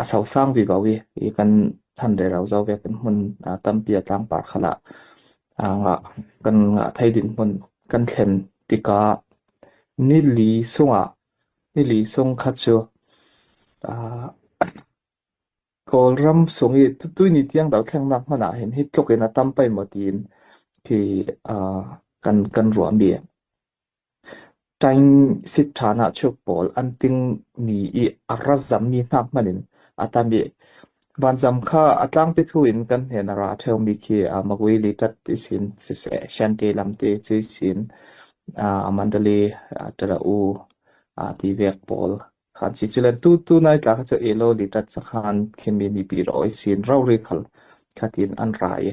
a sosang vivo i i kan than rero zo ve kan hmun tampi a tlangpar khal ah nga kan nga thei din hmun kan thlen tikah nili sungah nili sung kha cu Kawlram sung i tuini tiang dothlennak hmanh ah hin hi tluk in a tam pei maw tiin khi kan kan ruahmi Ṭaingsit ṭhan ah chuk pawl an ting ni i a ra zammi hna hmanh in a tam i vanzam kha a tlangpi thu in kan hnen a ra ṭheumi khi Magui Litat ti sin siseh, Shanti lam ti cui sin, Mandalay, Tara-u ti vek pawl khan si. Culen tu tu nai tla kha cu Elo Litat sakhan khimi nipi ro i sin rori khal khatin an ra i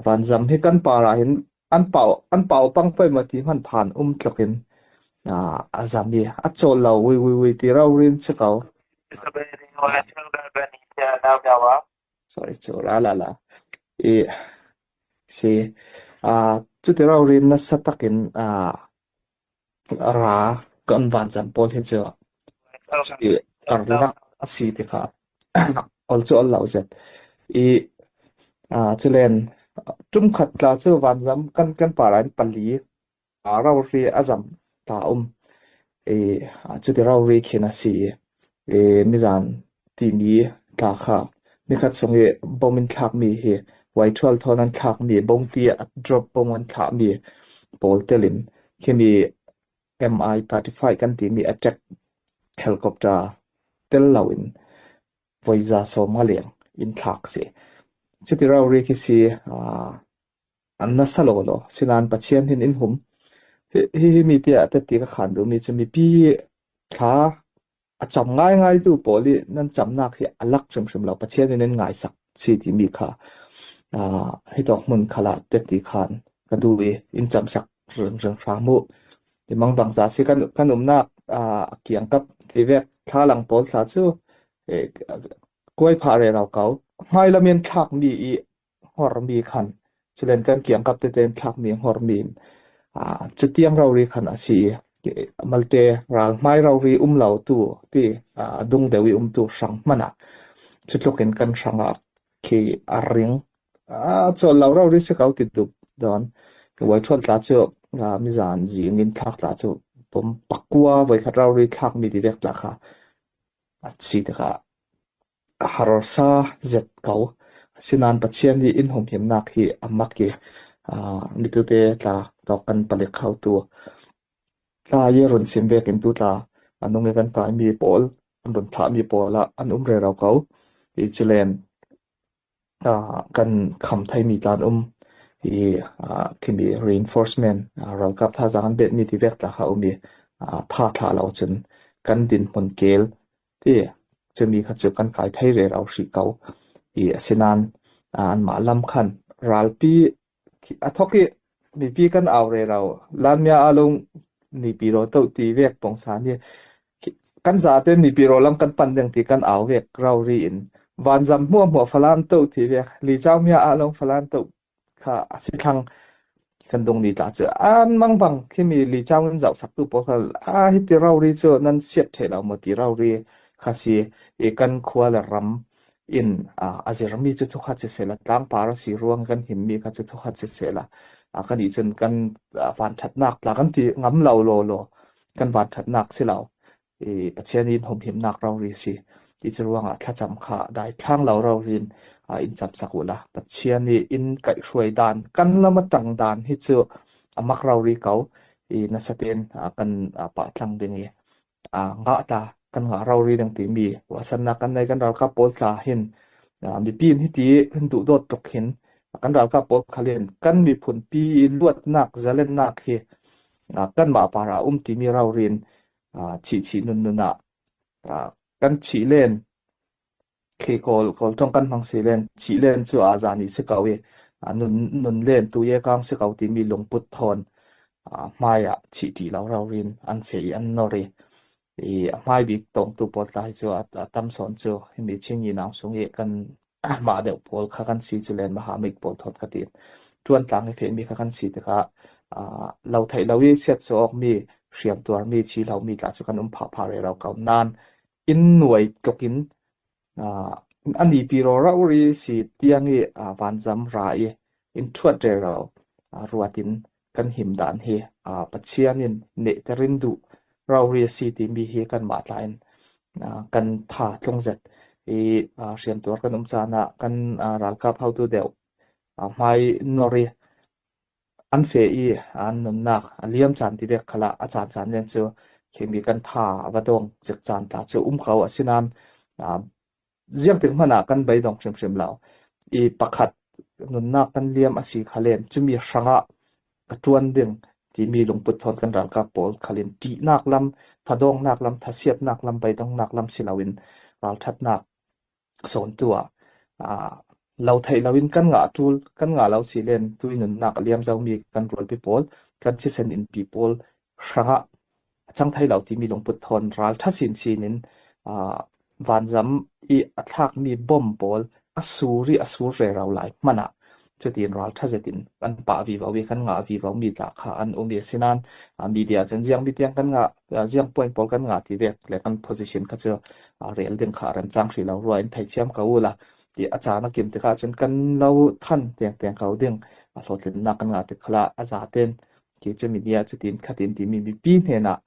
vanzam hi kan par ah hin an pau an pau pang pei maw ti hmanh phan um tluk in a zam i a cawl lo ui ui ui ti rorin si ko. Sorry cu ra la la. I si cuti rorin nasa takin ra kan vanzam pawl hi cu i karlak a si tikah ol cu ol lo zet. I culen ṭumkhat tla cu vanzam kan kan par ah pali rori a zam ta um. I cuti rori khin a si i i mizan tini tla kha nikhat chung i bom in thlakmi hi Whitehall thawn an thlakmi bongti a drop bom an thlahmi pawl tel in khimi Mi-35 kan timi attack helicopter tel loin voi za 50 leng in thlak si. Cuti rori khi si an nasa lawlaw. Sinain Pathian hin in hum. Hihi mi tiah tette ka khan duhmi cu mipi thla A cam ngaingaitu pawl i nan camnak hi a lak hrimhrim lo. Pathian in nan ngaisak si timi kha hi tawk hmun khal ah tette khan ka duh i in camsak ringring hram u. Ti mangbang za si kan kan umnak a kiangkap tivek thlalang pawl thla cu kuai phah rero ko. Hmailam in thlakmi i hnawrmi khan culen kan kiangkap tete in thlakmi hnawrmi in cutiang rori khan a si i malte ral hmai rori um lo tu ti dung deuh i um tu hrang hmanh ah cutluk in kan hrang ah khi a ring a chawl lo rori si ko ti dup don voi ṭhual tla cu mizan zing in thlak tla cu pum pakua voi khat rori thlakmi ti vek tla kha a si tikah A harsa zet ko. Asinain Pathian nih inn humhimnak hi a mak i mitute tla tawk kan palik khotu tla i run sim vekin tu tla a nung i kan kaimi pawl an run thlahmi pawl ah an um rero ko. Hi culen kan kham thaimi tla an um i khimi reinforcement ralkap thazaang an betmi ti vek tla kha um i tha thlah lo cun kan dinhmun kel Ti cumi kha cu kan kai thei rero hrih ko. I asinain anmah lam khan ralpi a thok i mipi kan au rero. Lanmia alung nipi ro to ti vek pongsan hi kan zate mipi ro lam kan pan ding ti kan au vek ro ri in vanzam hmuah hmuah falam to ti vek li chau mia alung falam to kha a si thlang kan dung ni tla cu an mang bang khimi li chang in zoh sak tu pawl kha a hi ti rori cu nan siat the lo maw ti rori kha si i kan khua le ram in a zirmi cu thukhat si sela tlangpar a si ruang kan himmi kha cu thukhat si sela kan nih cun kan van thatnak tla kan ti ngam lo law law kan van thatnak si lo i Pathian in humhimnak rori si. Ti cu ruangah thlacam kha daithlang lo rorin in cam sak u la. Pathian i in kaihhruai dan kan lam a ṭang dan hi cu a mak rori ko. I nasa tein kan pah tlang ding i ngah ta kan ngah rori ding timi ruahsannak kan nei kan ralkap pawl tla hin mipi in hiti hin duhdawt tuk hin kan ralkap pawl khalin kan miphun pi luatnak zalennak hi kanmah par ah um timi rorin chihchih nun ah kan chih len khi kawl kawl ṭong kan hmang si len chih len cu a zan i si ko i nun nun len tu ye kang si ko timi lungput thawn hmai ah chih ṭi lo rorin an fe i an nor i i a hmai bik tawngtu pawl tla hi cu a tam sawn cu himi Chinyi naung sung i kan mah deuh pawl kha kan si cu len mahamik pawl thawt kha tiin ṭuan tlang i fehmi kha kan si tikah lo theih lo i siat awk mi hriam tuar mi chi lo mi tla cu kan um phah phah rero ko nain inn nuai tluk in. A nipi rori si tiang i vanzam ra i in ṭhuat rero ruat in kan him dan hi Pathian in nehter in duh rori a si timi hi kanmah tla in kan tha tlungzet i hriamtuar kan um caan ah kan ralkap hotu deuh hmai nor i an feh i an nunnak a liam caan ti vek khala a caan caan len cu khimi kan tha a va dong cik caan tla cu um ko asinain ziang tik hmanh ah kan beidong hrimhrim lo i pakhat nunnak kan liam a si kha len cumi hrangah ka ṭuan ding timi lungput thawn kan ralkap pawl khalin ṭihnak lam thadawngnak lam thasiatnak lam beidongnak lam si loin ralṭhatnak sawntu ah lo theih loin kan ngah ṭul kan ngah lo si len tui nunnak a liam zomi kan rualpi pawl kan thisen innpi pawl hrangah a cang thai lo timi lungput thawn ral ṭha sinsin in vanzam i a thlakmi bom pawl a sur i a sur rero lai hmanh ah cutin ral ṭha zet in kan pah vivo i kan ngah vivo mi tla kha an um i asinain media cun ziang mi tiang kan ngah ziang point pawl kan ngah ti vek le kan position kha cu rel ding kha remcang hrih lo rua in theithiam ko u la ti a caan a kim tikah cun kan lo than tiang tiang ko ding a hlawhtlinnak kan ngah tik khala a za ten khi cu media cutin khatin timi mipi hnenah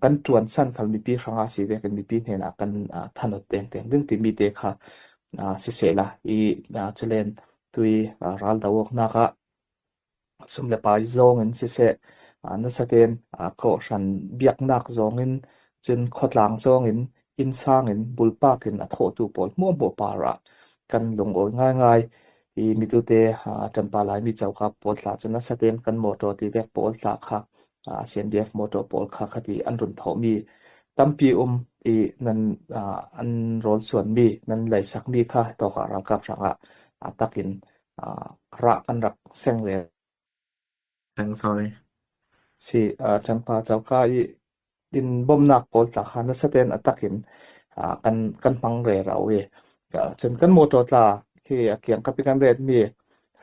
kan ṭuan san khal mipi hrangah si ve kan mipi hnenah kan thanot teng teng ding timi te kha siseh la i culen tui ral do awknak ah sum le pai zong in siseh nasa tein kawhhran biaknak zong in cun khuatlang zong in innsang in bulpak in a thawhtu pawl hmuahhmuah par ah kan lungawi ngaingai i mitute ṭanpa Laimi coka pawl tla cu nasa tein kan motor ti vek pawl tla kha CNDF motor pawl kha khati an run thawhmi tampi um i nan an rawl suanmi nan leisakmi kha tawka ralkap hrangah takin rah kan rak seng ve. Thank sorry. Si ṭanpa coka i in bawmhnak pawl tla kha nasa tein a takin kan kan hmang rero i cun kan motor tla khi a kiangkap i kan retmi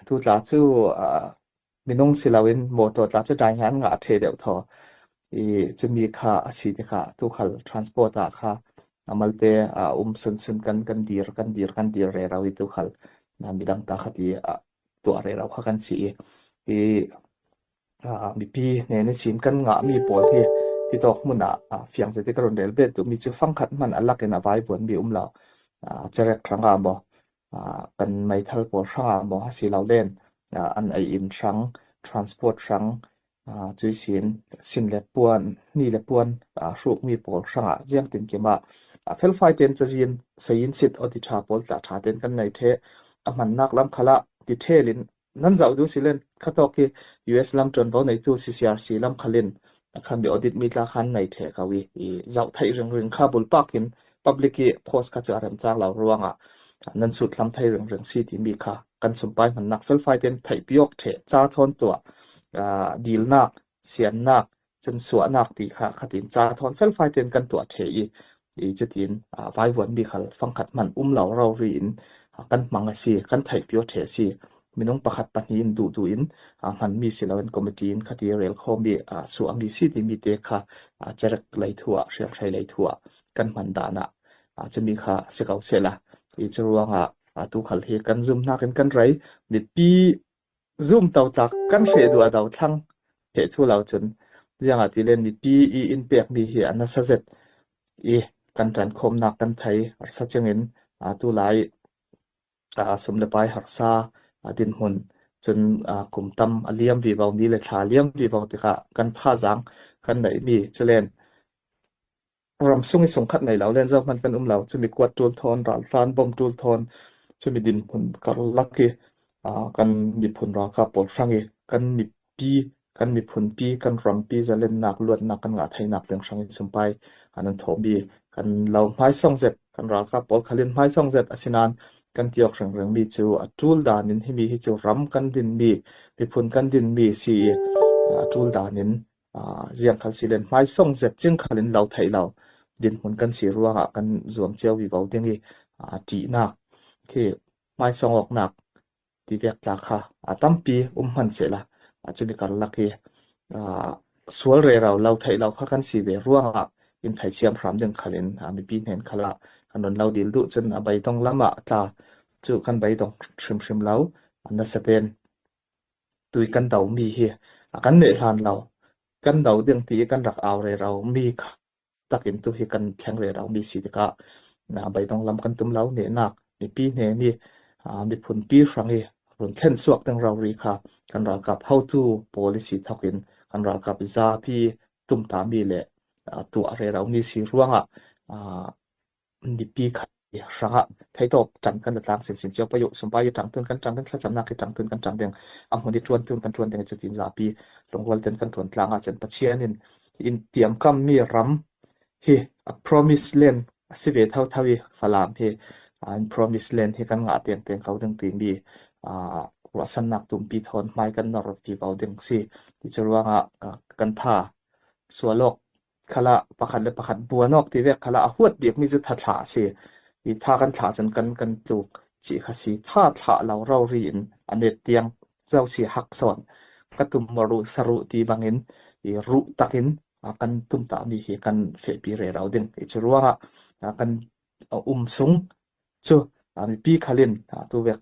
tu tla cu minung si loin motor tla cu dai an ngah ṭhe deuh thaw i cumi kha a si tikah tukhal transport ah kha amalte a um sunsun kan kan dir kan dir kan dir rero i tukhal midang ta kha ti tuah rero kha kan si i i mipi hnen i cin kan ngahmi pawl hi hi tawk hmun ah fiang zeiti ka run rel bet duhmi cu fangkhat hmanh a lak in a vaivuan mi um lo. Cerek hrang ah maw kan meithal pawl hrang ah maw asi lo len an ei inn hrang transport hrang cui sin sin le puan ni le puan hrukmi pawl hrang ah jiang tin kim ah felfai ten cazin sayin sit oti tha pawl tla tha ten kan nei the a hmannak lam khala ti thelin Nan zoh duh silen khatawk hi US lam ṭuanvo neitu CCRC lam khalin khan mi audit mi tla khan nei ṭhe ko i i zoh theih ringring kha bulpak in public i post kha cu a remcang lo ruangah nan sut hlam thei ringring si timi kha kan sumpai hmannak felfai ten theih piok ṭhe ca thawn tuah dilnak siannak cun suahnak ti kha khatin ca thawn felfai tein kan tuah ṭhe i i cutin vaivuan mi khal fangkhat hmanh um lo rori in kan hmang a si kan theih pio ṭhe a si minung pakhat pahnih in duh duh in hmanmi si loin committee in khati rel khomi suahmi si timi te kha cerek lei thu ah hriamhrei lei thu ah kan hman dan ah cumi kha si ko sehla i cu ruangah tu khal hi kan zumnak in kan rei mipi Zumto tlak kan hreh duh a do thlang heh thu lo cun ziangah ti len mipi i in pekmi hi a nasa zet i kan ṭan khawmnak kan thei harsa cingin tu lai sum le pai harsa dinhmun cun kum tam a liam vivo ni le thla liam vivo tikah kan thazaang kan neihmi culen Ramsung i sungkhat nei lo len zohhmanh kan um lo. Cumi kuat ṭul thawn, ralhlan bom ṭul thawn, cumi dinhmun karlak i kan miphun ralkap pawl hrang i kan mipi, kan miphunpi, kan rampi zalennak, luatnak kan ngah theinak ding hrang in sumpai an an thawhmi kan lo hmaisong zet, kan ralkap pawl khalin hmaisong zet asinain kan ti awk ringringmi cu a ṭul dan in himi hi cu ram kan dinmi, miphun kan dinmi si i a ṭul dan in Ziangkhal silen hmaisong zet cingkhal in lo theih lo dinhmun kan si ruangah kan zuam cio vivo ding i ṭihnak khi hmaisong awknak ti vek tla kha a tampi um hman sehla cumi karlak hi sual rero lo theih lo kha kan si ve ruangah in theithiam hram ding khal in mipi hnen khal ah Kan run lo dil duh cun a beidong lam ah tla cu kan beidong hrimhrim lo. Nasaten tui kan do mi hi a kan neh hlan lo. Kan do ding ti i kan rak au rero mi kha tak in tu hi kan thleng rero mi si tikah beidong lam kan tum lo. Nehnak mipi hne nih miphun pi hrang i run thlen suak ding rori kha kan ralkap hotu policy thawk in kan ralkap zapi tumtami le tuah rero mi si ruangah mipi kha hrangah theitawk ṭang kan la tlang sinsin cio payu sumpai i ṭang tun kan ṭang ding thlacamnak i ṭang tun kan ṭang ding a hmun i ṭuan tun kan ṭuan ding cutin zapi lungrual ten kan ṭuan tlang ahcun Pathian in in tiamkam mi ram hi a promise land a si ve thotho i Falam hi an promise land hi kan ngah tiang tiang ko ding timi ruahsannak tumpi thawn hmai kan nor pi bo ding si ti cu ruangah kan tha sualok khala pakhat le pakhat buan awk ti vek khala a huat bikmi cu tha thlah a si i tha kan thlah cun kan kan tluk ci kha si tha thlah lo rori in a net tiang zo si hak sawn ka tum maw ruh saruh ti bangin i ruh takin kan tum ta mi hi kan fehpi re ro ding i cu ruangah kan um sung cu mipi khalin tu vek.